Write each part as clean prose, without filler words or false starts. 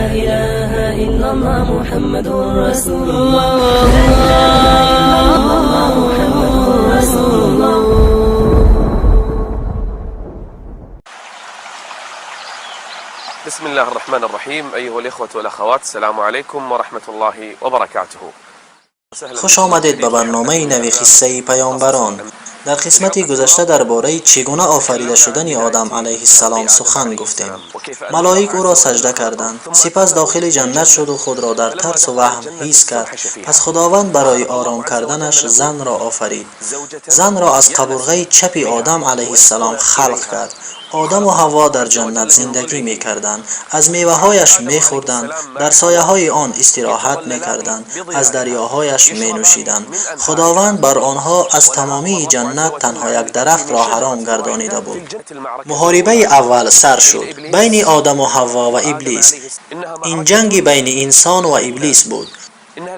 إله إلا الله محمد رسول الله. لا إله إلا الله محمد رسول الله. بسم الله الرحمن الرحيم. أيها الإخوة والأخوات، السلام عليكم ورحمة الله وبركاته. Хуш омадед ба барномаи нави «Қиссаи паёмбарон». Дар қисмати гузашта дар бораи чӣ гуна офарида шудани Одам алайҳиссалом сухан гуфтем. Малоик ӯро саҷда карданд. Сипас дохили ҷаннат шуду худро дар тарсу ваҳм ҳис кард. Пас Худованд барои ором карданаш занро офарид. Занро аз қабурғаи чапи Одам алайҳиссалом халқ кард. Одаму Ҳавво дар ҷаннат зиндагӣ мекарданд, аз меваҳояш мехӯрданд, дар сояҳои он истироҳат мекарданд, аз дарёҳояш менӯшиданд. Худованд бар онҳо аз тамомии ҷаннат танҳо як дарахтро ҳаром гардонида буд. Муҳорибаи аввал сар шуд байни Одаму Ҳавво ва Иблис. Ин ҷанги байни инсон ва Иблис буд.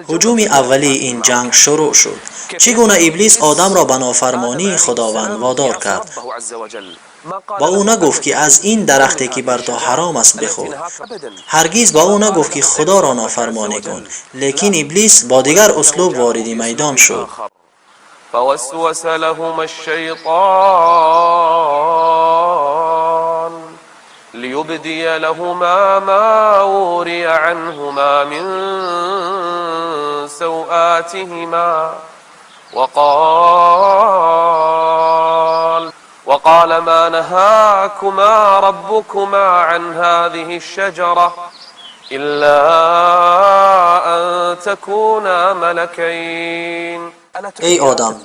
Ҳуҷуми аввалии ин ҷанг шурӯъ шуд. Чӣ гуна Иблис Одамро ба нофармонии Худованд водор кард? Ба ӯ нагуфт, ки аз ин дарахте, ки бар ту ҳаром аст, бихӯр. Ҳаргиз ба ӯ нагуфт, ки Худоро нофармонӣ кун. Лекин Иблис бо дигар услуб вориди майдон шуд. فوسوس لهما الشيطان ليبدي لهما ما وري عنهما من سوآتهما وقال ما نهاكما ربكما عن هذه الشجرة إلا أن تكونا ملكين. Эй Одам,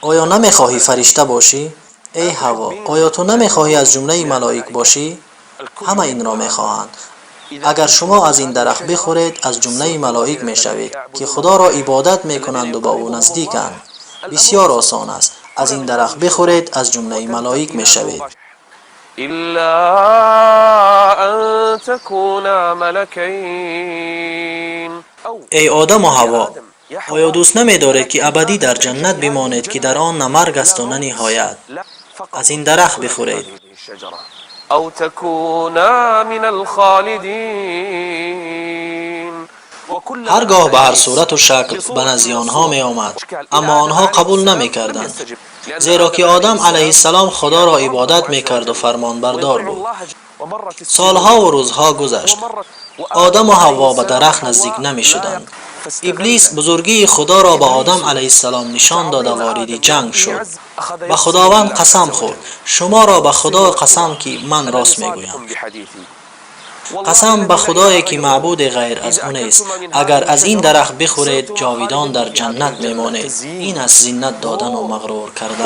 оё намехоҳӣ фаришта бошӣ? Эй Ҳавво, оё ту намехоҳӣ аз ҷумлаи малоик бошӣ? Ҳама инро мехоҳанд. Агар шумо аз ин дарахт бихӯред, аз ҷумлаи малоик мешавед, ки Худоро ибодат мекунанду ба ӯ наздиканд. Бисьёр осон аст. Аз ин дарахт бихӯред, аз ҷумлаи малоик мешавед. إلا أن تكونا ملكين. Эй Одаму Ҳавво, оё дӯст намедоред, ки абадӣ дар ҷаннат бимонед, ки дар он на марг асту на ниҳоят? Аз ин дарахт бихӯред. أو تكونا من الخالدين. Ҳар гоҳ ба ҳар сурату шакл ба назди онҳо меомад, аммо онҳо қабул намекарданд, зеро ки Одам алайҳиссалом Худоро ибодат мекарду фармонбардор буд. Солҳову рӯзҳо гузашт. Одаму Ҳавво ба дарахт наздик намешуданд. Иблис бузургии Худоро ба Одам алайҳиссалом нишон дода, вориди ҷанг шуд. Ба Худованд қасам хӯрд: «Шуморо ба Худо қасам, ки ман рост мегӯям. Қасам ба Худое, ки маъбуде ғайр аз ӯ нест, агар аз ин дарахт бихӯред, ҷовидон дар ҷаннат мемонед». Ин аст зиннат додану мағрур кардан.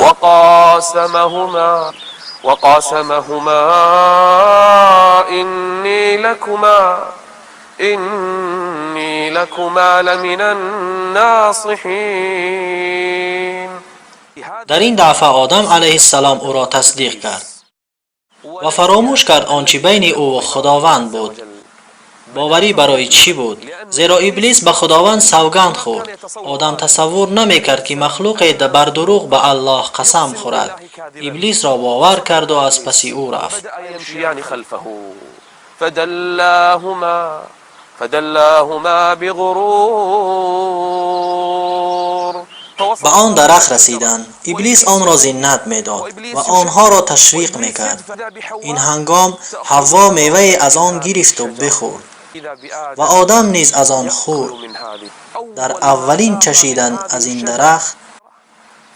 وقاسمهما إني لكما لمن الناصحين. Дар ин дафъа Одам алайҳиссалом ӯро тасдиқ кард ва фаромӯш кард он чӣ байни ӯ ва Худованд буд. Боварӣ барои чӣ буд? Зеро Иблис ба Худованд савганд хӯрд. Одам тасаввур намекард, ки махлуқе бар дурӯғ ба Аллоҳ қасам хӯрад. Иблисро бовар карду аз паси ӯ рафт. يمشيان خلفه فدلاهما بغرور. Ба он дарахт расиданд. Иблис онро зиннат медод ва онҳоро ташвиқ мекард. Ин ҳангом Ҳавво мевае аз он гирифту бихӯрд ва Одам низ аз он хӯрд. Дар аввалин чашидан аз ин дарахт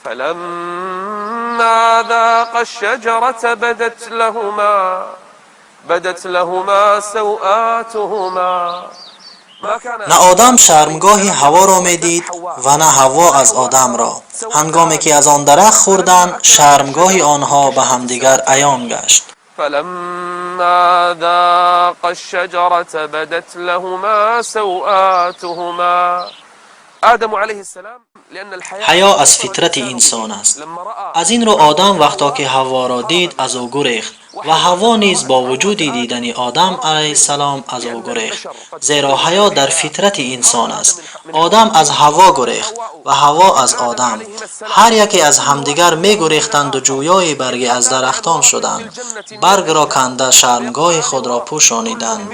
فلما ذاقا الشجرة بدت لهما سوآتهما ما كان На Одам шармгоҳи Ҳаворо медид ва на Ҳавво аз Одамро. Ҳангоме ки аз он дарахт хӯрданд, шармгоҳи онҳо ба ҳамдигар аён гашт. فلما ذاقا الشجرة بدت لهما سوآتهما. آدم عليه السلام Ҳаё аз фитрати инсон аст. Аз ин рӯ Одам вақто ки Ҳавворо дид, аз ӯ гурехт ва Ҳавво низ бо вуҷуди дидани Одам алайҳиссалом аз ӯ гурехт, зеро ҳаё дар фитрати инсон аст. Одам аз Ҳавво гурехт ва Ҳавво аз Одам. Ҳар яке аз ҳамдигар мегурехтанду ҷӯёи барги аз дарахтон шуданд. Баргро канда шармгоҳи худро пӯшониданд.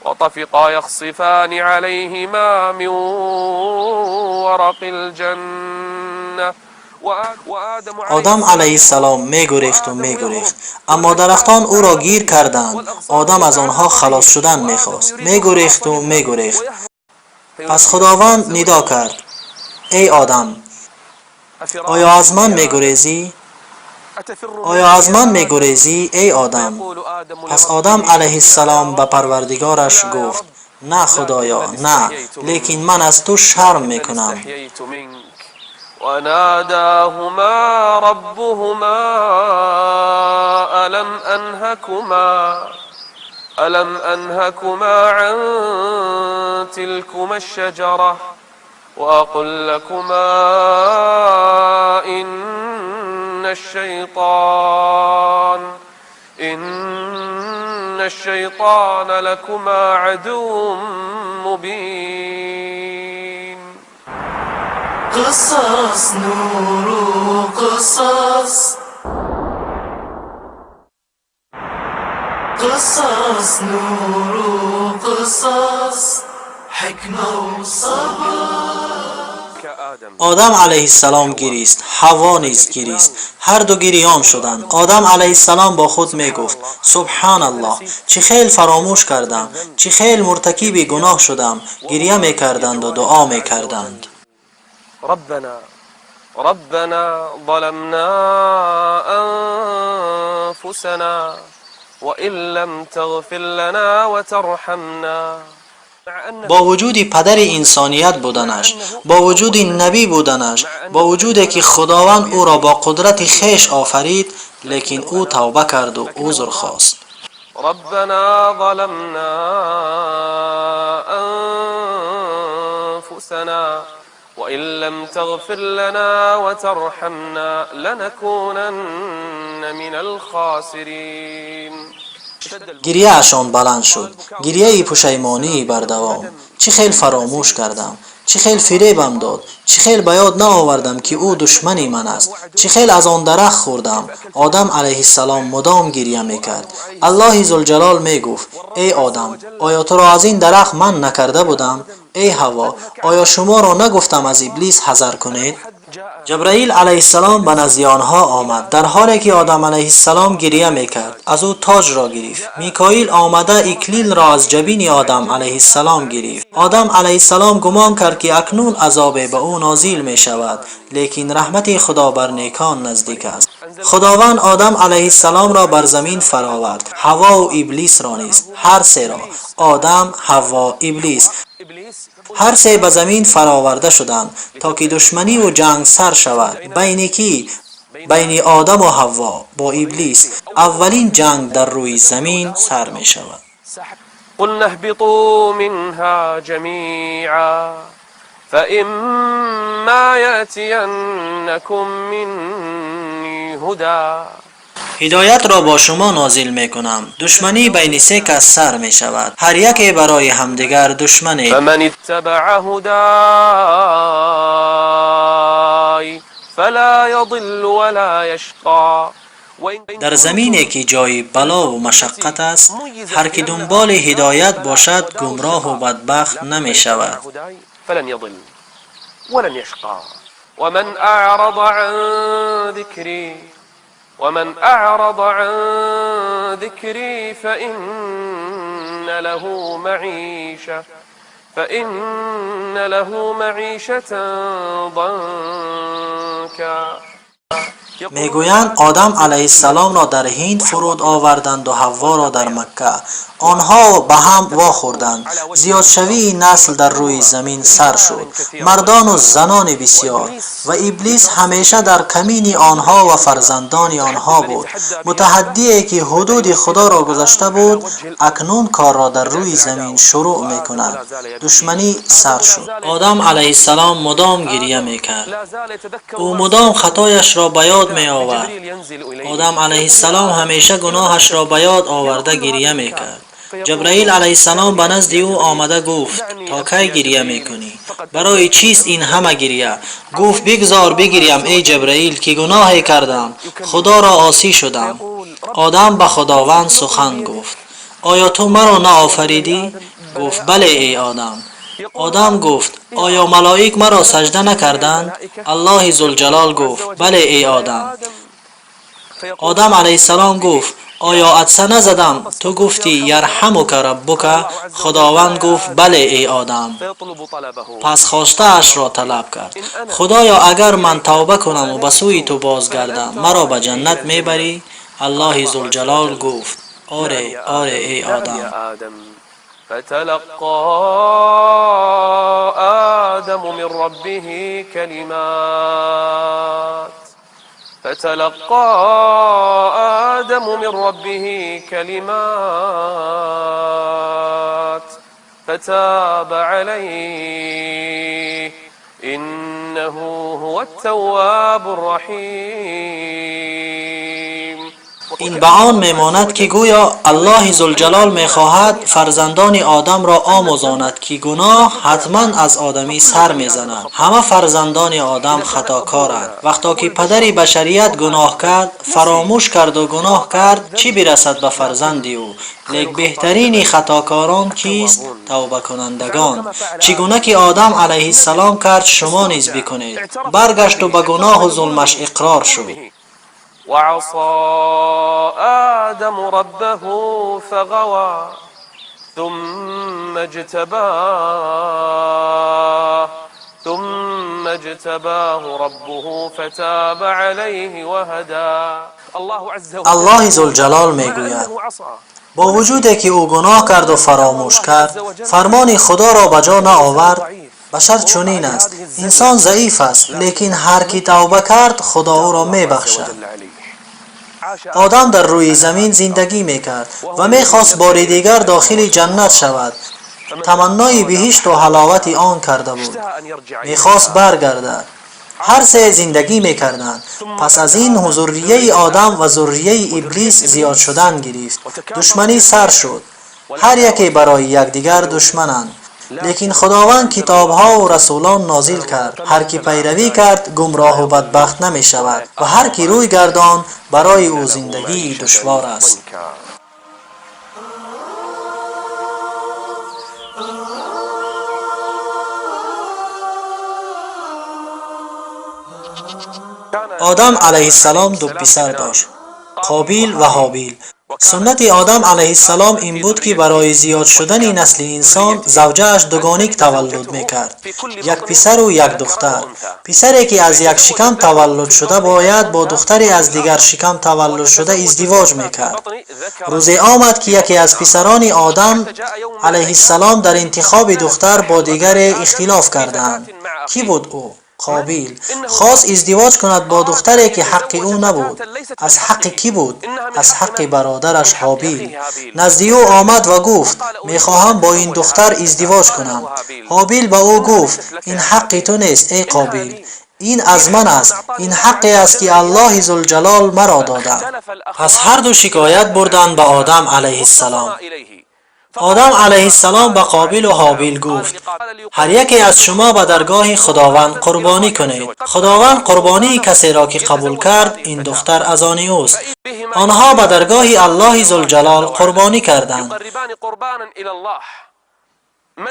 وطفقا يخصفان عليهما من ورق الجنة. Одам алайҳиссалом мегурехту мегурехт, аммо дарахтон ӯро гир карданд. Одам аз онҳо халос шудан мехост, мегурехту мегурехт. Пас Худованд нидо кард: эй Одам, оё аз ман мегурезӣ? Оё аз ман мегурезӣ, эй Одам? Пас Одам алайҳиссалом ба Парвардигораш гуфт: на, Худоё, на, лекин ман аз ту шарм мекунам. وناداهما ربهما ألم أنهكما عن تلكما الشجرة وأقل لكما إن الشيطان لكما عدو مبين. قصص نور قصص، قصص نور قصص، حكمة وصبر. Одам алайҳиссалом гирист, Ҳавво низ гирист, ҳарду гирён шуданд. Одам алайҳиссалом бо худ мегуфт: субҳаналлоҳ, чӣ хел фаромӯш кардам, чӣ хел муртакиби гуноҳ шудам. Гирья мекарданду дуо мекарданд. ربنا ظلمنا أنفسنا وإن لم تغفر لنا وترحمنا. Бо вуҷуди падари инсоният буданаш, бо вуҷуди набӣ буданаш, бо вуҷуде ки Худованд ӯро бо қудрати хеш офарид, лекин ӯ тавба карду узр хост. ربنا ظلمنا أنفسنا وإن لم تغفر لنا وترحمنا لنكونن من الخاسرين. Гирьяашон баланд шуд, гирьяи пушаймонии бардавом. Чӣ хел фаромӯш кардам, чӣ хел фиребам дод, чӣ хел ба ёд наовардам, ки ӯ душмани ман аст, чӣ хел аз он дарахт хӯрдам. Одам алайҳиссалом мудом гирья мекард. Аллоҳи зулҷалол мегуфт: эй Одам, оё туро аз ин дарахт манъ накарда будам? Эй Ҳавво, оё шуморо нагуфтам аз Иблис ҳазар кунед? Ҷабраил алайҳиссалом ба назди онҳо омад, дар ҳоле ки Одам алайҳиссалом гирья мекард. Аз ӯ тоҷро гирифт. Микоил омада иклилро аз ҷабини Одам алайҳиссалом гирифт. Одам алайҳиссалом гумон кард, ки акнун азобе ба ӯ нозил мешавад, лекин раҳмати Худо бар некон наздик аст. Худованд Одам алайҳиссаломро бар замин фаровард, Ҳаввоу Иблисро низ, ҳар серо: Одам, Ҳавво, Иблис. Ҳар се ба замин фароварда шуданд, то ки душманиву ҷанг сар шавад. Байни кӣ? Байни Одаму Ҳавво бо Иблис. Аввалин ҷанг дар рӯи замин сар мешавад. قلنا اهبطوا منها جميعا فإما يأتينكم مني هدى. Ҳидоятро бо шумо нозил мекунам. Душманӣ байни се кас сар мешавад, ҳар яке барои ҳамдигар душмане. فمن اتبع هداي فلا يضل ولا يشقى. Дар замине ки ҷои балову машаққат аст, ҳар ки дунболи ҳидоят бошад, гумроҳу бадбахт намешавад. فلن يضل ولن يشقى. ومن أعرض عن ذكري ومن أعرض عن ذكري فإن له معيشة ضنكا. Мегӯянд Одам алайҳиссаломро дар Ҳинд фуруд оварданд ва Ҳавворо дар Макка. Онҳо ба ҳам вохӯрданд. Зиёдшавии насл дар рӯи замин сар шуд. Мардону занони бисёр. Ва Иблис ҳамеша дар камини онҳо ва фарзандони онҳо буд. Мутаҳаддие ки ҳудуди Худоро гузашта буд, акнун корро дар рӯи замин шурӯъ мекунад. Душманӣ сар шуд. Одам алайҳиссалом мудом гиря мекард. Ӯ мудом хатояшро ба ёд меовард. Одам алайҳиссалом ҳамеша гуноҳашро ба ёд оварда гиря мекард. Ҷабраил алайҳиссалом ба назди ӯ омада гуфт: то кай гиря мекунӣ? Барои чист ин ҳама гиря? Гуфт: бигзор бигирям, эй Ҷабраил, ки гуноҳе кардам, Худоро осӣ шудам. Одам ба Худованд сухан гуфт: оё ту маро наофаридӣ? Гуфт: бале, эй Одам. Одам гуфт: оё малоик маро сажда накарданд? Аллоҳи Зулҷалол гуфт: бале, эй Одам. Одам алайҳиссалом гуфт: оё атса назадам? Ту гуфтӣ: ярҳамука раббука. Худованд гуфт: бале, эй Одам. Пас хостаашро талаб кард: Худоё, агар ман тавба кунаму ба сӯи ту бозгардам, маро ба ҷаннат мебарӣ? Аллоҳи Зулҷалол гуфт: оре, оре, эй Одам. فتلقى آدم من ربه كلمات فتلقى آدم من ربه كلمات فتاب عليه إنه هو التواب الرحيم. Ин ба он мемонад, ки гӯё Аллоҳи Зулҷалол мехоҳад фарзандони Одамро омӯзонад, ки гуноҳ ҳатман аз одамӣ сар мезанад. Ҳама фарзандони Одам хатокоранд. Вақто ки падари башарият гуноҳ кард, фаромӯш карду гуноҳ кард, чӣ бирасад ба фарзанди ӯ? Лек беҳтарини хатокорон кист? Тавбакунандагон. Чӣ гуна ки Одам алайҳиссалом кард, шумо низ бикунед. Баргашту ба гуноҳу зулмаш иқрор шуд. وعصى آدم ربه فغوى ثم اجتباه ربه فتاب عليه وهدى. الله عز وجل Аллоҳи Зулҷалол мегӯяд: бо вуҷуде ки ӯ гуноҳ карду фаромӯш кард, фармони Худоро ба ҷо наовард. Башар чунин аст, инсон заиф аст, лекин ҳар ки тавба кард, Худо ӯро мебахшад. Одам дар рӯи замин зиндагӣ мекард ва мехост бори дигар дохили ҷаннат шавад. Таманнои биҳишту ҳаловати он карда буд, мехост баргардад. Ҳар се зиндагӣ мекарданд. Пас аз ин зуррияи Одам ва зуррияи Иблис зиёд шудан гирифт. Душманӣ сар шуд. Ҳар яке барои якдигар душмананд. Лекин Худованд китобҳову расулон нозил кард. Ҳар ки пайравӣ кард, гумроҳу бадбахт намешавад ва ҳар ки рӯй гардонд, барои ӯ зиндагии душвор аст. Одам алайҳиссалом ду писар дошт: Қобил ва Ҳобил. Суннати Одам алайҳиссалом ин буд, ки барои зиёд шудани насли инсон завҷааш дугоник таваллуд мекард: як писару як духтар. Писаре ки аз як шикам таваллуд шуда бояд бо духтаре аз дигар шикам таваллуд шуда издивоҷ мекард. Рӯзе омад, ки яке аз писарони Одам алайҳиссалом дар интихоби духтар бо дигаре ихтилоф карданд. Кӣ буд ӯ? Қобил. Хост издивоҷ кунад бо духтаре ки ҳаққи ӯ набуд. Аз ҳаққи кӣ буд? Аз ҳаққи бародараш Ҳобил. Назди ӯ омад ва гуфт: мехоҳам бо ин духтар издивоҷ кунам. Ҳобил ба ӯ гуфт: ин ҳаққи ту нест, эй Қобил, ин аз ман аст, ин ҳаққе аст ки Аллоҳи Зулҷалол маро дода. Пас ҳарду шикоят бурданд ба Одам алайҳиссалом. Одам алайҳиссалом ба Қобилу Ҳобил гуфт: ҳар яке аз шумо ба даргоҳи Худованд қурбонӣ кунед. Худованд қурбонии касеро ки қабул кард, ин духтар аз они ӯст. Онҳо ба даргоҳи Аллоҳи Зулҷалол қурбонӣ карданд.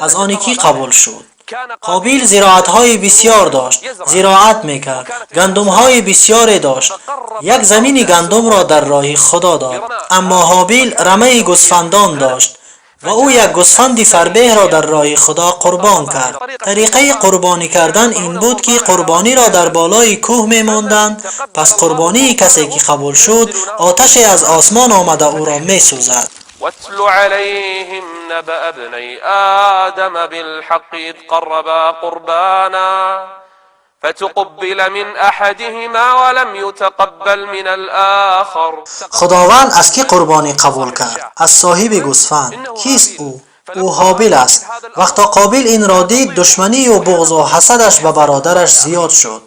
Аз они кӣ қабул шуд? Қобил зироатҳои бисёр дошт, зироат мекард, гандумҳои бисёре дошт. Як замини гандумро дар роҳи Худо дод. Аммо Ҳобил рамаи гӯсфандон дошт. Ва ӯ як гӯсфанди фарбеҳро дар роҳи Худо қурбон кард. Тариқаи қурбонӣ кардан ин буд, ки қурбониро дар болои кӯҳ мемонданд. Пас қурбонии касе ки қабул шуд, оташе аз осмон омада ӯро месӯзад. واتل عليهم نبأ ابني آدم بالحق إذ قربا قربانا فتقبل من أحدهما ولم يتقبل من الآخر. Худованд аз кӣ қурбонӣ қабул кард? Аз соҳиби гӯсфанд. Кист ӯ? Ӯ Ҳобил аст. Вақто Қобил инро дид, душманию буғзу ҳасадаш ба бародараш зиёд шуд.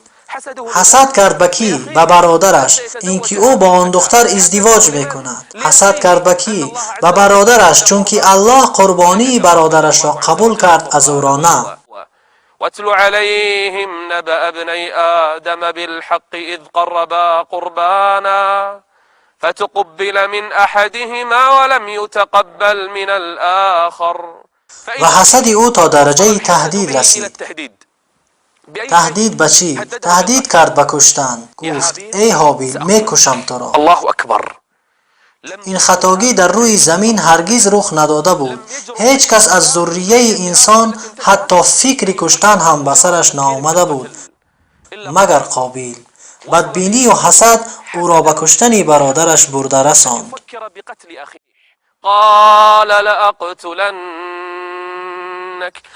Ҳасад кард ба кӣ? Ба бародараш, ин ки ӯ бо он духтар издивоҷ мекунад. Ҳасад кард ба кӣ? Ба бародараш, чунки Аллоҳ қурбонии бародарашро қабул кард, аз ӯро на. واتل عليهم نبأ ابني آدم بالحق إذ قربا قربانا فتقبل من أحدهما ولم يتقبل من الآخر. Ва ҳасади ӯ то дараҷаи таҳдид расид. Таҳдид ба чӣ? Таҳдид кард ба куштан. Гуфт: «Эй Ҳобил, мекушам туро». الله أكبر. Ин хатогӣ дар рӯи замин ҳаргиз рух надода буд. Ҳеҷ кас аз зуррияи инсон ҳатто фикри куштан ҳам ба сараш наомада буд, магар Қобил. Бадбинию ҳасад ӯро ба куштани бародараш бурда расонд. فكر بقتل أخيه، قال لأقتلنك.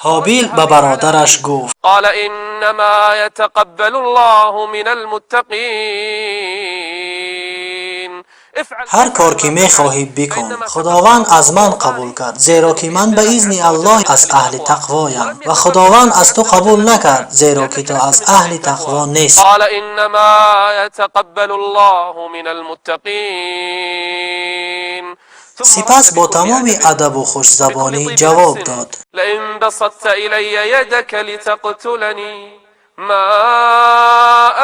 Ҳобил ба бародараш гуфт: قال إنما يتقبل الله من المتقين، افعل. «Ҳар кор ки мехоҳӣ, бикун. Худованд аз ман қабул кард, зеро ки ман ба изни Аллоҳ аз аҳли тақвоям, ва Худованд аз ту қабул накард, зеро ки ту аз аҳли тақво нестӣ». قال إنما يتقبل الله من المتقين. Сипас бо тамоми адабу хушзабонӣ ҷавоб дод: لئن بسطت إلي يدك لتقتلني ما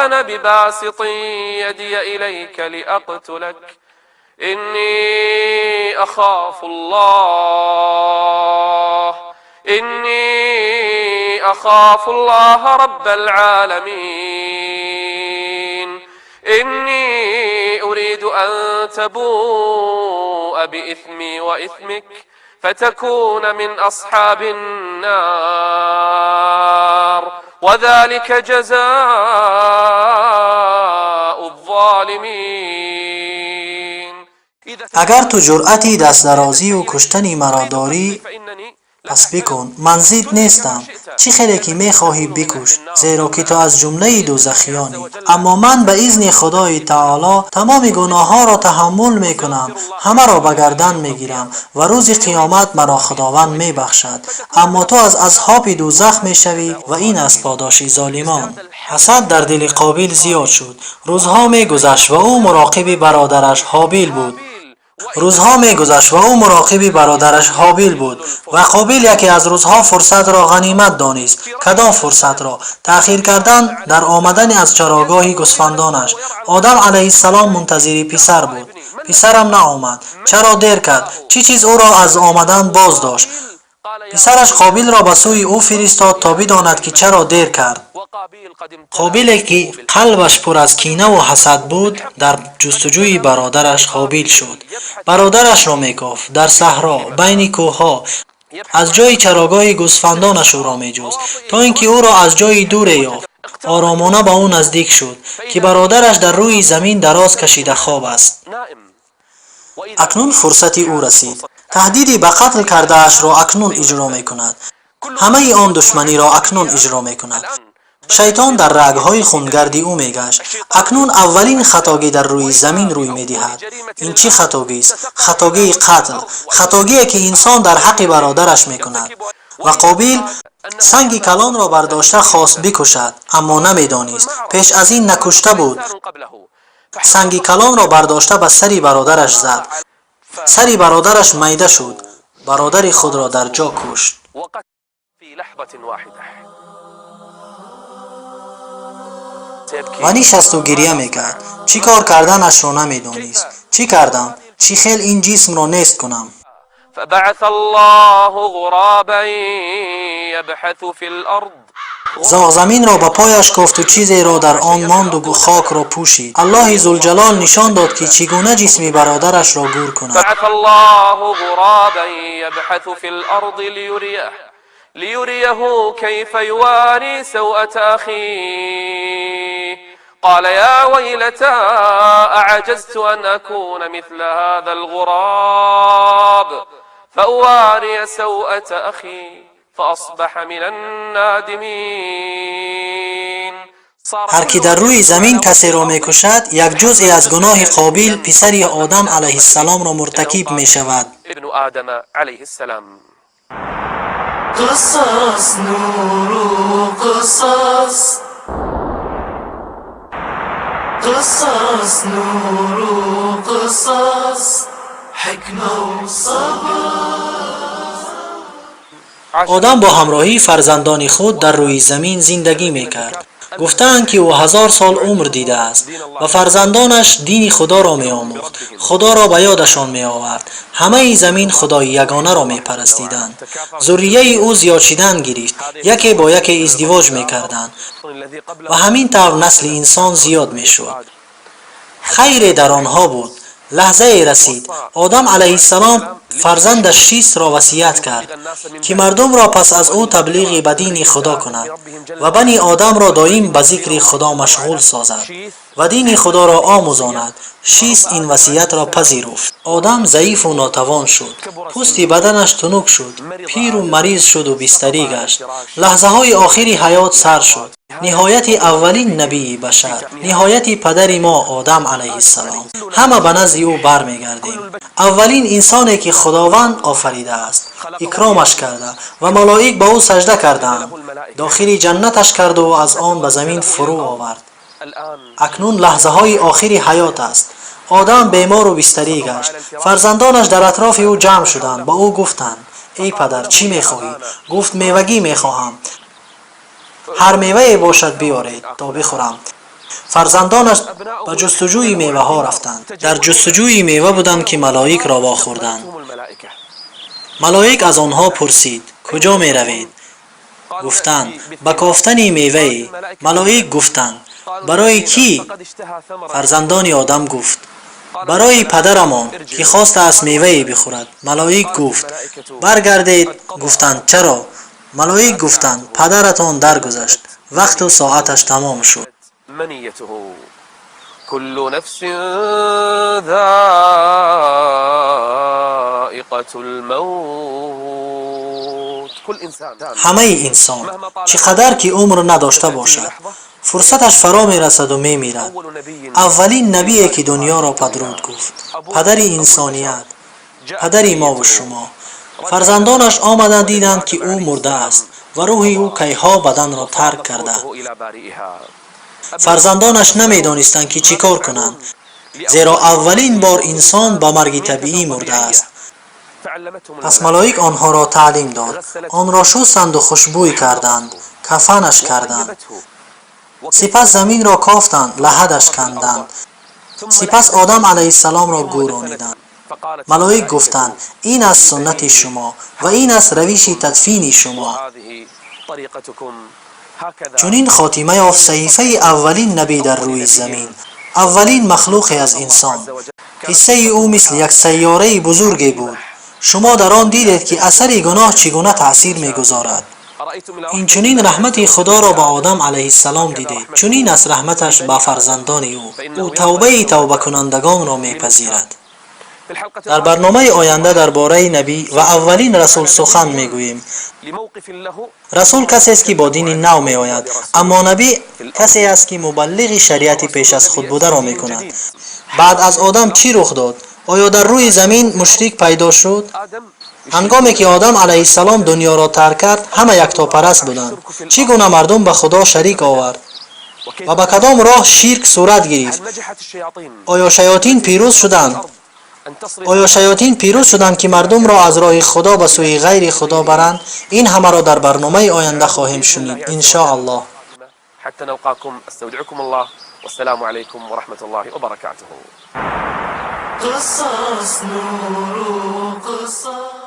أنا بباسط يدي إليك لأقتلك، إني أخاف الله، إني أخاف الله رب العالمين. إني أريد أن تبوء بإثمي وإثمك فتكون من أصحاب النار، وذلك جزاء الظالمين. «Агар ту ҷуръати дастдарозию куштани маро дорӣ, فإنني пас бикун. Ман зид нестам. Чӣ хеле ки мехоҳӣ, бикуш, зеро ки ту аз ҷумлаи дӯзахиёнӣ. Аммо ман ба изни Худои Таоло тамоми гуноҳҳоро таҳаммул мекунам, ҳамаро ба гардан мегирам ва рӯзи қиёмат маро Худованд мебахшад. Аммо ту аз асҳоби дӯзах мешавӣ ва ин аст подоши золимон». Ҳасад дар дили Қобил зиёд шуд. Рӯзҳо мегузашт ва ӯ муроқиби бародараш Ҳобил буд. Рӯзҳо мегузашт ва ӯ муроқиби бародараш Ҳобил буд. Ва Қобил яке аз рӯзҳо фурсатро ғанимат донист. Кадом фурсатро? Таъхир кардан дар омадани аз чарогоҳи гӯсфандонаш. Одам алайҳиссалом мунтазири писар буд. Писарам наомад. Чаро дер кард? Чӣ чиз ӯро аз омадан боз дошт? Писараш Қобилро ба сӯи ӯ фиристод, то бидонад, ки чаро дер кард. Қобиле, ки қалбаш пур аз кинаву ҳасад буд, дар ҷустуҷӯи бародараш Ҳобил шуд. Бародарашро мекофт дар саҳро, байни кӯҳҳо. Аз ҷои чарогоҳи гӯсфандонаш ӯро меҷуст, то ин ки ӯро аз ҷои дуре ёфт. Оромона ба ӯ наздик шуд, ки бародараш дар рӯи замин дароз кашида хоб аст. Акнун фурсати ӯ расид. Таҳдиди ба қатл кардаашро акнун иҷро мекунад. Ҳамаи он душманиро акнун иҷро мекунад. Шайтон дар рагҳои хунгарди ӯ мегашт. Акнун аввалин хатогӣ дар рӯи замин рӯй медиҳад. Ин чӣ хатогист? Хатогии қатл, хатогие, ки инсон дар ҳаққи бародараш мекунад. Ва Қобил санги калонро бардошта хост бикушад, аммо намедонист, пеш аз ин накушта буд. Санги калонро бардошта ба сари бародараш зад. Сари бародараш майда шуд. Бародари худро дар ҷо кушт. في لحظة واحدة. Ва нишасту гирья мекард. Чӣ кор карданашро намедонист. Чӣ кардам? Чӣ хел ин ҷисмро нест кунам? فبعث الله غرابا يبحث في الأرض. Зоғ заминро ба пояш кофту чизеро дар он монду хокро пӯшид. Аллоҳи Зулҷалол нишон дод, ки чӣ гуна ҷисми бародарашро гӯр кунад. بعث الله غرابا يبحث في الأرض ليريه كيف يواري سوءة أخيه. قال يا ويلتى أعجزت أن أكون مثل هذا الغراب فأواري سوءة أخي فأصبح من النادمين. Ҳар ки дар рӯи замин касеро мекушад, як ҷузъе аз гуноҳи Қобил, писари Одам алайҳиссаломро муртакиб мешавад. ابن آدم عليه السلام. قصص نور قصص، قصص نور قصص، حكمة وصبر. Одам бо ҳамроҳии фарзандони худ дар рӯи замин зиндагӣ мекард. Гуфтаанд, ки ӯ 1000 сол умр дидааст. Ба фарзандонаш дини Худоро меомӯхт, Худоро ба ёдашон меовард. Ҳамаи замин Худои ягонаро мепарастиданд. Зуррияи ӯ зиёд шидан гирифт, яке бо яке издивоҷ мекарданд ва ҳамин тавр насли инсон зиёд мешуд. Хайре дар онҳо буд. Лаҳзае расид, Одам алайҳиссалом фарзандаш Шисро васият кард, ки мардумро пас аз ӯ таблиғи ба дини Худо кунад ва бани Одамро доим ба зикри Худо машғул созад ва дини Худоро омӯзонад. Шис ин васиятро пазируфт. Одам заифу нотавон шуд, пӯсти баданаш тунук шуд, пиру мариз шуду бистарӣ гашт. Лаҳзаҳои охири ҳаёт сар шуд. Ниҳояти аввалин набии башар, ниҳояти падари мо Одам алайҳиссалом. Ҳама ба назди ӯ бармегардем. Аввалин инсоне, ки Худованд офаридааст, икромаш карда ва малоик ба ӯ сажда кардаанд, дохили ҷаннаташ карду аз он ба замин фурӯ овард. Акнун лаҳзаҳои охири ҳаёт аст. Одам бемору бистарӣ гашт. Фарзандонаш дар атрофи ӯ ҷамъ шуданд, ба ӯ гуфтанд: «Эй падар, чӣ мехоҳӣ?» Гуфт: «Мевагӣ мехоҳам, ҳар мевае бошад, биёред то бихӯрам». Фарзандонаш ба ҷустуҷӯи меваҳо рафтанд. Дар ҷустуҷӯи мева буданд, ки малоикро вохӯрданд. Малоик аз онҳо пурсид: «Куҷо меравед?» Гуфтанд: «Ба кофтани мевае». Малоик гуфтанд: «Барои кӣ?» Фарзандони Одам гуфт: «Барои падарамон, ки хостааст мевае бихӯрад». Малоик гуфт: «Баргардед». Гуфтанд: «Чаро?» Малоик гуфтанд: «Падаратон даргузашт, вақту соаташ тамом шуд». منيته. كل نفس ذائقة الموت. كل إنسان Ҳамаи инсон, чӣ қадар ки умр надошта бошад, фурсаташ фаро мерасаду мемирад. أول نبي Аввалин набие, ки дунёро падруд гуфт, падари инсоният, падари мову шумо. Фарзандонаш омаданд, диданд, ки ӯ мурдааст ва рӯҳи ӯ кайҳо баданро тарк карда. إلى بارئها. Фарзандонаш намедонистанд, ки чӣ кор кунанд, зеро аввалин бор инсон ба марги табиӣ мурдааст. فعلمتهم Пас малоик онҳоро таълим дод. Онро шустанду хушбӯй карданд, кафанаш карданд, сипас заминро кофтанд, лаҳадаш канданд, сипас Одам алайҳиссаломро гӯрониданд. Малоик гуфтанд: «Ин аст суннати шумо ва ин аст равиши тадфини шумо». وهذه طريقتكم هكذا. Чунин хотима ёфт саҳифаи аввалин набӣ дар рӯи замин, аввалин махлуқе аз инсон. Қиссаи ӯ мисли як сайёраи бузурге буд. Шумо дар он дидед, ки асари гуноҳ чӣ гуна таъсир мегузорад. أرأيتم إلى Инчунин раҳмати Худоро ба Одам алайҳиссалом дидед. Чунин аст раҳматаш ба фарзандони ӯ. Ӯ тавбаи тавбакунандагонро мепазирад. في الحلقة Дар барномаи оянда дар бораи набӣ ва аввалин расул сухан мегӯем. لموقف له Расул касест, ки бо дини нав меояд, аммо набӣ касе аст, ки мубаллиғи шариати пеш аз худ бударо мекунад. Баъд аз Одам чӣ рух дод? Оё дар рӯи замин мушрик пайдо шуд? آدم Ҳангоме ки Одам алайҳиссалом дунёро тарк кард, ҳама яктопараст буданд. Чӣ гуна мардум ба Худо шарик овард ва ба кадом роҳ ширк сурат гирифт? هل نجحت الشياطين Оё шаётин пирӯз шуданд? أن تصرف Оё шаётин пирӯз шуданд, ки мардумро аз роҳи Худо ба сӯи ғайри Худо баранд? Ин ҳамаро дар барномаи оянда хоҳем шунид, иншоаллоҳ. حتى نلقاكم، استودعكم الله والسلام عليكم ورحمة الله وبركاته. قصص نور قصص.